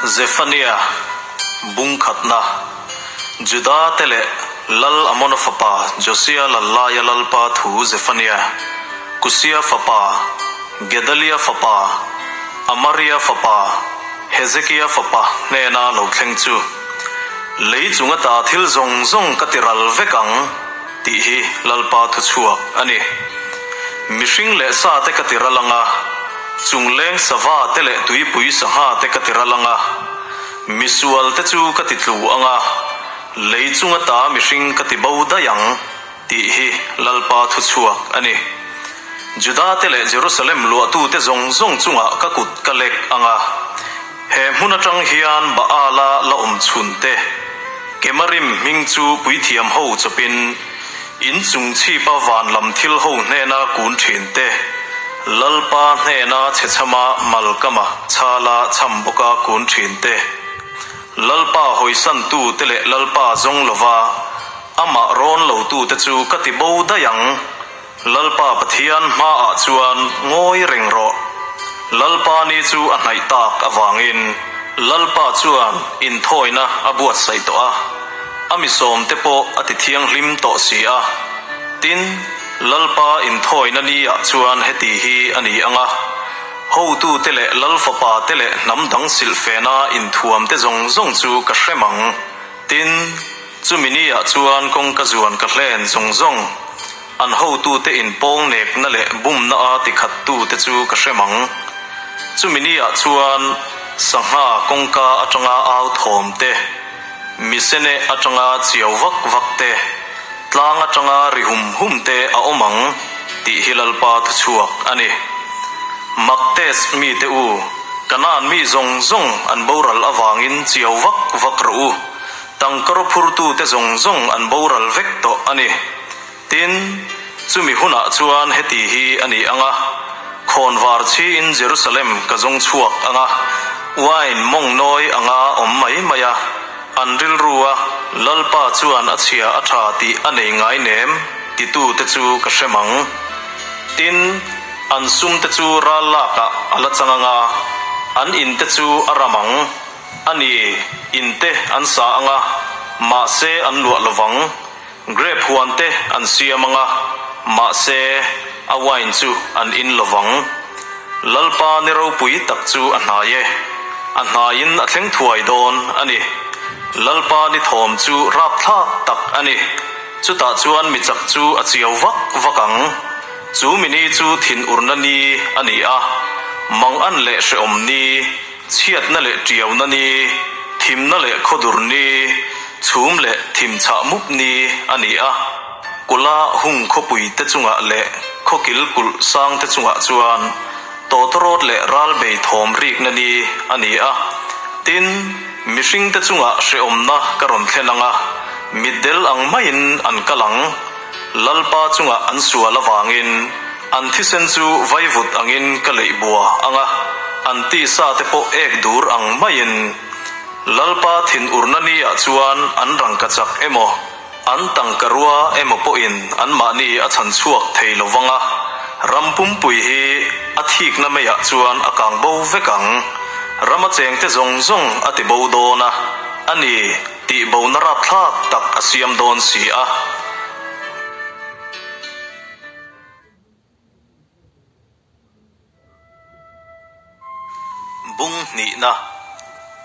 Zephania bung khatna, Juda te leh Lal Amona fapa Josia lal laia Lalpa thu Zephania, Kusia fapa, Gedalia fapa, Amaria fapa, Hezekia fapa hnena lo thleng chu, Lei chung ata thil zawng zawng ka ti ral vek ang, tih hi Lalpa thu chhuak a ni. Mihring leh sa te ka ti ral ang a, chungleng sava te leh tuipui sangha te ka ti ral ang a, misual te chu ka ti tlu ang a, lei chung ata mihring ka ti bo daih ang, tih hi Lalpa thu chhuak a ni. Juda te leh Jerusalem luahtute zawng zawng chungah ka kut ka lek ang a, he hmun atang hian Baala la awm chhun te, Kemarim hming chu puithiam ho chawpin in chung chhipa van lam thil ho hnena kun thin te, Lalpa hnena chhechhama Malkama chhala chham bawka kun thin te, Lalpa hawisantu te leh Lalpa zawng lova amah rawn lotu te chu ka ti bo daih ang. Lalpa Pathian hmaah chuan ngawi reng rawh. Lalpa ni chu a hnaih tak avangin Lalpa chuan inthawina a buatsaih tawh a, a mi sawmte pawh a ti thianghlim tawh si a. Tin, Lalpa inthawina niah chuan heti hi a ni ang a, hotute leh Lal fapate leh hnam dang silhfena inthuamte zawng zawng chu ka hrem ang. Tin, Chumi niah chuan kawngka zuan ka hlen zawng zawng, an hotute inpawng nekna leh bumna a tikhattute chu ka hre mang. Chumi niah chuan sangha kawngka atanga au thawm te, misene atanga chiau vak vak te, tlang atanga ri hum hum te a awm ang tih hi Lalpa thuchhuak a ni. Maktes mite u, Kanaan mi zawng zawng an boral avangin chiau vak vak rawh u. Tangkaraw phurtute zawng zawng an boral vek tawh a ni. Tin, chumi hunah chuan heti hi a ni ang a, Khawnvar chhiin Jerusalem ka zawng chhuak ang a, wine mawng nawi anga awm mai mai a, an rilru a, Lalpa chuan a chhia a tha tih a nei ngai nem, titute chu ka hrem ang. Tin, an sumte chu ral lakah a la chang ang a, an inte chu a ram ang. A ni, in te an sa ang a, mahse an luah lo vang. Grape huan te an siam ang a, mahse a wine chu an in lo vang. Lalpa ni ropui tak chu a hnai e, a hnaiin a thleng thuai dawn a ni. Lalpa ni thawm chu rapthlak tak a ni, chutah chuan mi chak chu a chiau vak vak ang. Chu mi ni chu thinurna ni a ni a, mangan leh hrehawm ni. Chhiatna leh ṭiauna ni, thimna leh khawdur ni, chhum leh thim chhah mup ni a ni a. Kula hung khawpui te chungah leh khawkil kulh sang te chungah chuan tawtawrawt leh ral bei thawm rikna ni a ni a. Tin, mihring te chungah hrehawmna ka rawn thlen ang a, mitdel ang maiin an kal ang. Lalpa chungah an sual avangin an thisen chu vaivut angin ka leih bua ang a, an tisa te pawh ek dur ang maiin. Lalpa thinurna niah chuan an rangkachak emaw, an tangkarua emaw pawhin anmahni a chhan chhuak thei lo vang a, ram pumpui hi a thikna meiah chuan a kang bo vek ang. Rama chengte zawng zawng a ti bo dawn a, a ni. Tih bona rapthlak tak a siam dawn si a. Bung hnihna,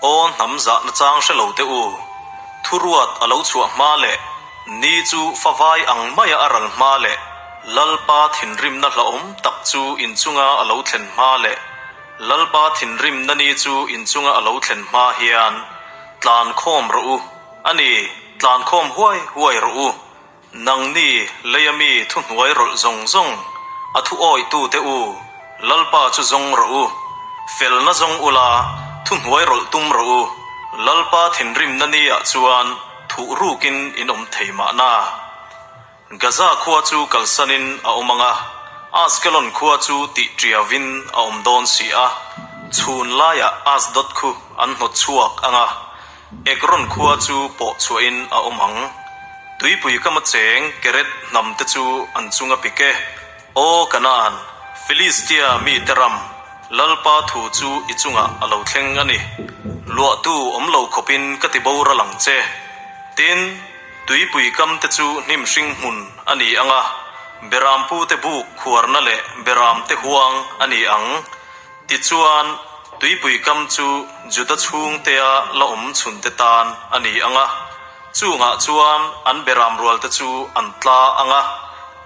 Aw hnam zahna chang hre lo teh u, thuruat a lo chhuah hma leh ni chu favai ang maia a ral hma leh Lalpa thinrimna hlauhawm tak chu inchunga a lo thlen hma leh Lalpa thinrimna ni chu inchunga a lo thlen hma hian Tlan khawm rawh u, a ni, tlan khawm huai huai rawh u. Nangni leia mi thuhnuai rawlh zawng zawng, a thu awihtute u, Lalpa chu zawng rawh u. Felna zawng ula, thuhnuai rawlh tum rawh u, Lalpa thinrimna niah chuan thuh rukin in awm thei mahna. Gaza khua chu kalsanin a awm ang a, Askelon khua chu tih ṭiauvin a awm dawn si a, chhun laiah Asdod khu an hnawt chhuak ang a, Ekron khua chu pawh chhuahin a awm ang. Tuipui kama cheng Keret hnamte chu an chung a pik e. Aw Kanaan, Filistia mite ram! Lalpa thu chu i chungah a lo thleng a ni. Luahtu awm lo khawpin ka ti boral ang che. Tin, tuipui kam te chu hnim hring hmun a ni ang a, Berampute buk khuarna leh Beramte huang a ni ang. Tichuan, tuipui kam chu Juda chhungtea la awm chhunte tan a ni ang a, chungah chuan an beram rualte chu an tla ang a,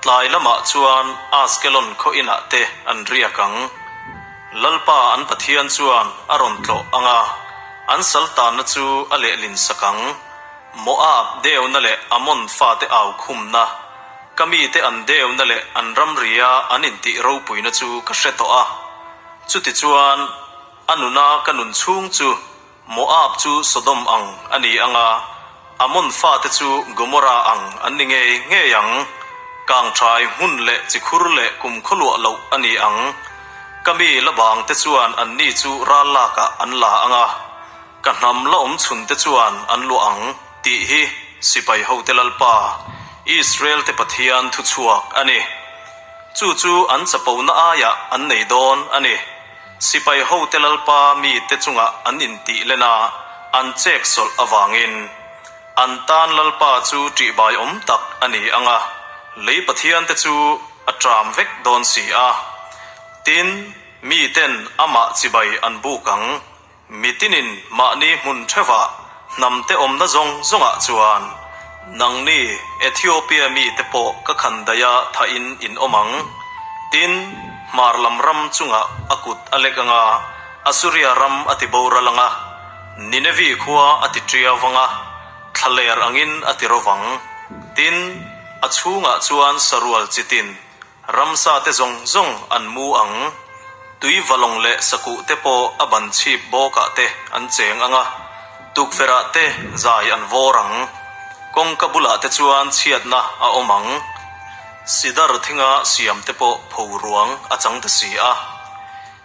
tlai lamah chuan Askelon khaw inah te an riak ang. Lalpa an Pathian chuan a rawn tlawh ang a, an sal tanna chu a lehlin sak ang. Moab deuna leh Ammon fate au khumna, Ka mite an deuna leh an ramria an intih ropuina chu ka hre tawh a. Chutichuan, a nuna ka nun chhung chu Moab chu Sodom ang a ni ang a, Ammon fate chu Gomorra ang an ni ngei ngei ang. Kangthai hmun leh chikhur leh kumkhaw luah loh a ni ang. Ka mi la bangte chuan anni chu ral lakah an la ang a. Ka hnam la awm chhunte chuan an luah ang, tih hi sipai hote Lalpa, Israel-te Pathian thuchhuak a ni. Chu chu an chapona aiah an nei dawn a ni. Sipai hote Lalpa mite chungah an intih len a, an chek sawlh avangin. An tan Lalpa chu ṭihbai awm tak a ni ang a, lei Pathiante chu a ṭam vek dawn si a. Tin, miten amah chibai an buk ang. Mitinin mahni hmun theuhah hnamte awmna zawng zawngah chuan nangni Ethiopia mite pawh ka khan daih a thahin in awm ang. Tin, hmar lam ram chungah a kut a lek ang a, Assuria ram a ti boral ang a, Ninevi khua a ti ṭiau ang a, thlaler angin a ti ro vang. Tin, a chhungah chuan sarual chitin Ramsa te zawng zawng an mu ang. Tui valawng leh sakuh te pawh a ban chhip bawkah te an cheng ang a, tukverhah te zai an vawr ang. Kawngka bulah te chuan chhiatna a awm ang. Sidar thinga siam te pawh pho ruang a chang ta si a.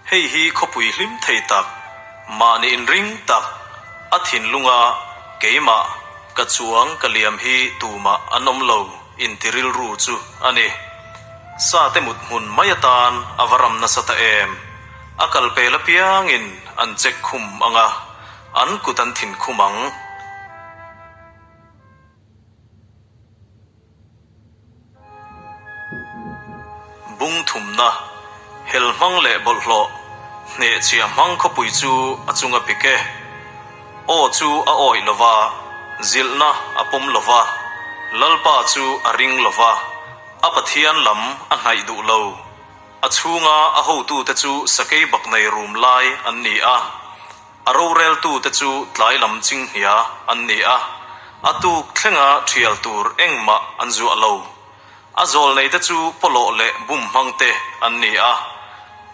Hei hi khawpui hlim thei tak, mahni inring tak, a thinlunga keimah ka chuang ka liam hi tumah an awm lo inti rilru chu a ni. Sate mut hmun mai atan a va ram nasa ta em? A kal pel apiangin an check khum ang a, an kut an thin khum ang. Bung thumna, hel hmang leh bawlhhlawh, hnehchhiah hmang khawpui chu a chunga pik e. Aw chu a awih lo va, zilhna a pawm lo va, Lalpa chu a ring lo va, a Pathian lam a hnaih duh lo. A chhunga a hotute chu sakei baknei rum lai an ni a. A roreltute chu tlai lam chinghnia an ni a, a tuk thlenga thial tur engmah an zuah lo. A zawlneite chu pawlawh leh bum hmangte an ni a,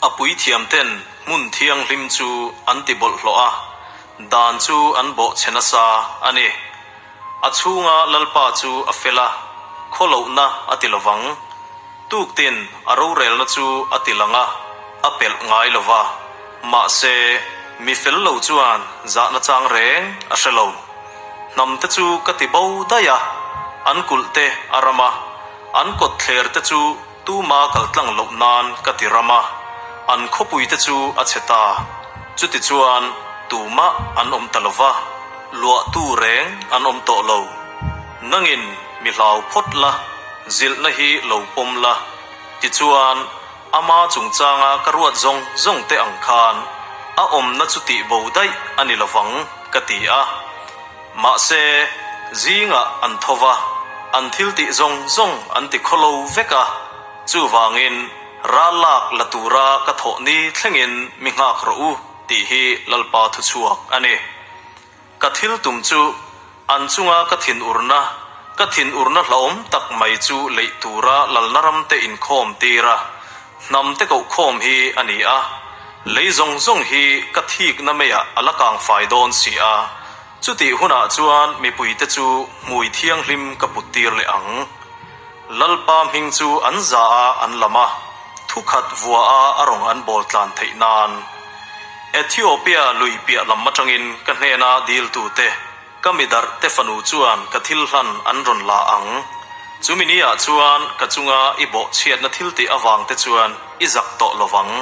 a puithiamten hmun thianghlim chu an ti bawlhhlawh a, dan chu an bawhchhe nasa a ni. A chhunga Lalpa chu a fel a, khawlohna a ti lovang. Tuktin a rorelna chu a ti lang a, a pelh ngai lo va. Mahse, mi fel lo chuan zahna chang reng a hre lo. Hnamte chu ka ti bo daih a, an kulh te a ram a, an kawtthler te chu tuma kal tlang loh nan ka ti ram a, an khawpui te chu a chhe ta. Chutichuan, tumah an awm ta lo va, luahtu reng an awm tawh lo. Nangin mi hlau phawt la, zilhna hi lo pawm la. Tichuan, ama chungchanga ka ruat zawng zawng te ang khan a awmna chu tih bo daih a ni lovang, ka ti a. Mahse, zingah an tho va, an thil tih zawng zawng an ti khawlo vek a, chuvangin ral lak la tura ka thawh ni thlengin mi nghak rawh u, tih hi Lalpa thuchhuak a ni. Ka thil tum chu an chunga ka thinurna, ka thinurna hlauhawm tak mai chu leih tura lalna ramte inkhawm tir a, hnamte kohkhawm hi a ni a. Lei zawng zawng hi ka thikna meiah a la kangfai dawn si a, chutih hunah chuan mipuite chu hmui thianghlim ka put tir leh ang. Lalpa hming chu an za a an lam a, thukhat vua a a rawng an bawl tlan theih nan. Ethiopia lui piah lam atangin ka hnena diltute, ka mi darh te fanu chuan ka thil hlan an rawn la ang. Chumi ni ah chuan ka chunga i bawhchhiatna thil tih avang te chuan i zak tawh lo vang.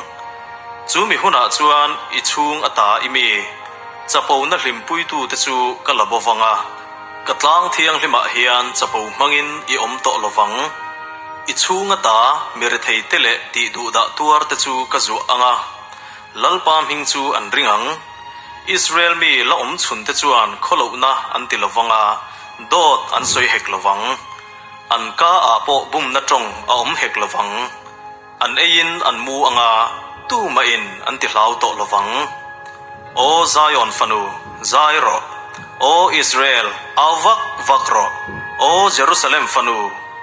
Chu mi hunah chuan i chhung ata i mi chapona hlimpuitute chu ka la bo vang a, ka tlang thianghlimah hian chapo hmangin i awm tawh lo vang. I chhung ata mi retheite leh tih duhdah tuarte chu ka zuah ang a, Lalpa hming chu an ring ang. Israel mi la awm chhunte chuan khawlohna an ti lo vang a, dawt an sawi hek lo vang. An ka ah pawh bumna tawng a awm hek lo vang. An eiin an mu anga tumahin an ti hlau tawh lo vang. Aw Zion fanu, zai rawh! Aw Israel, au vak vak rawh! Aw Jerusalem fanu,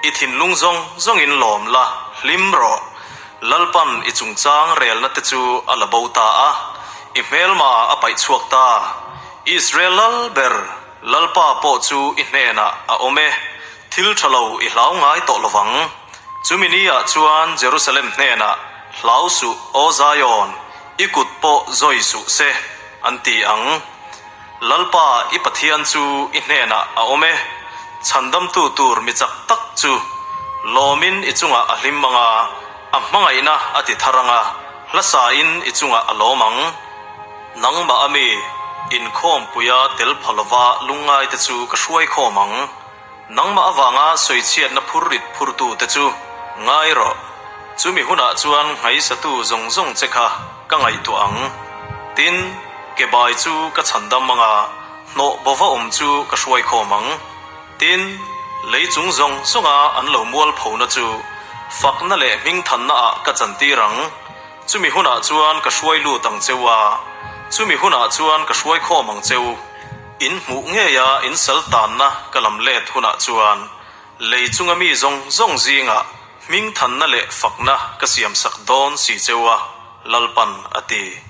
i thinlung zawng zawngin lawm la, hlim rawh! Lalpan i chungchang relna te chu a la bo ta a, i hmelma a paih chhuak ta. Israel lal ber, Lalpa pawh chu i hnenah a awm e, thil tha lo i hlau ngai tawh lo vang. Chumi ni ah chuan Jerusalem hnenah, Hlau suh, aw Zion, i kut pawh zawi suh se, an ti ang. Lalpa i Pathian chu i hnenah a awm e, chhandamtu tur mi chak tak chu lawmin i chungah a hlim ang a, a hmangaihna a ti thar ang a, hlasain i chungah a lawm ang. Nangmah a mi inkhawmpuia tel pha lova lungngaite chu ka hruaikhawm ang. Nangmah avanga sawichhiatna phurrit phurtute chu ngai rawh. Chumi hunah chuan nghaisatu zawng zawng che kha ka ngaihtuah ang. Tin, ke bai chu ka chhandam ang a, hnawh bova awm chu ka hruaikhawm ang. Tin, lei chung zawng zawnga an lo mualphona chu fakna leh hmingthannaah ka chantir ang. Chumi hunah chuan ka hruai lut ang cheu a, chumi hunah chuan ka hruaikhawm ang cheu. In hmuh ngeia in sal tanna ka lam let hunah chuan lei chunga mi zawng zawng zingah hmingthanna leh fakna ka siamsak dawn si cheu a, Lalpan a ti.